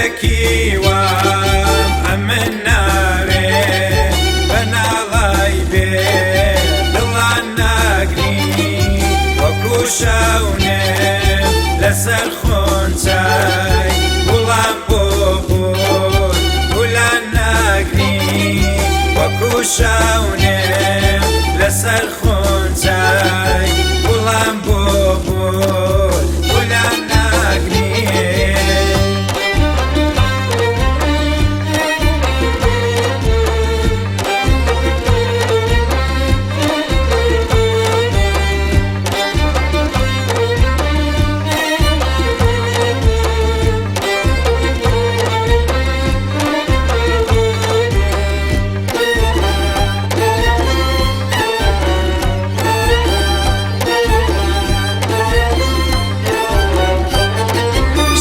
دڵێکی وام ئەمن ناوێ بەناڵای بێ دڵان ناگری وەکو شەونێ لەسەر خۆنچای گوڵان بۆ بۆت گولان ناگری وەکو شەونێ لەسەر خۆنچای گوڵان بۆ بۆت گولان ناگری.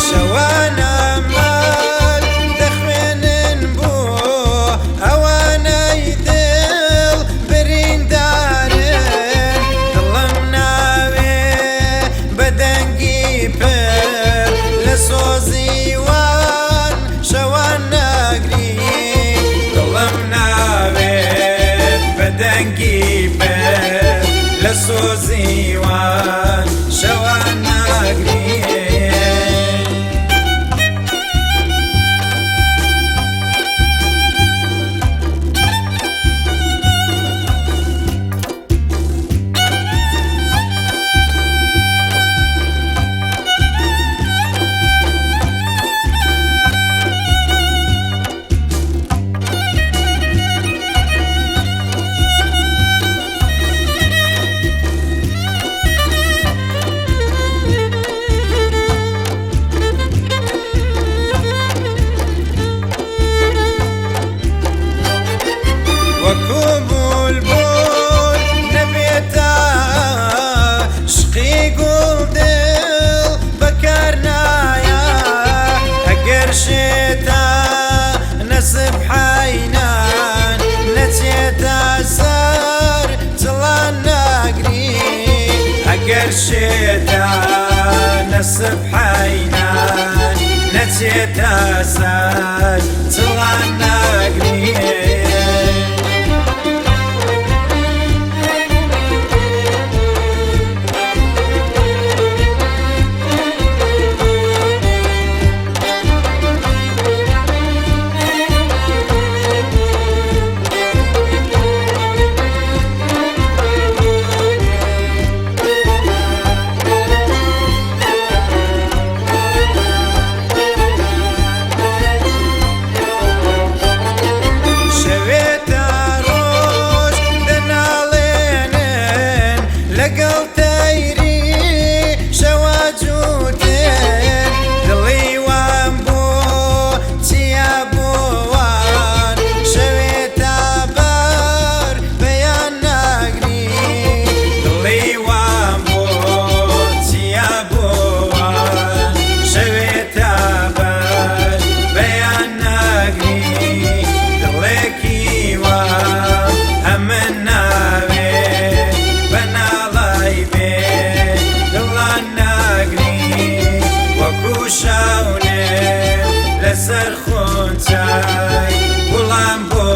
شەوانە مال دەخوێنن بۆ ئەوانەی دڵ بریندارن، دڵم ناوێ بە دەنگی پر لە سۆزی وان شەوان ناگری، دڵم ناوێ بە دەنگی پر لە سۆزی وان شەوان ناگری. وەکو بولبول نەبێتە شقی گوڵ دڵ بەکار نایە، ئەگەر شێتە نەسب حەینان نەچێتە سەر چڵان ناگری، ئەگەر شێتە نەسب حەینان نەچێتە سەر چڵان ناگری. شەوێ تا ڕۆژ دەناڵێنن لەگەڵ تەیری شەوا جووتن، دڵی وام بۆ چیا بۆوان شەوێ تا بەر بەیان ناگری، دڵی وام بۆ چیا بۆوان شەوێ تا بەر بەیان ناگری، دڵێکی وام ئەمن ناوێ بەناڵای بێ دڵان ناگری، وەکو شەونێ لەسەر خۆنچای گوڵان بۆ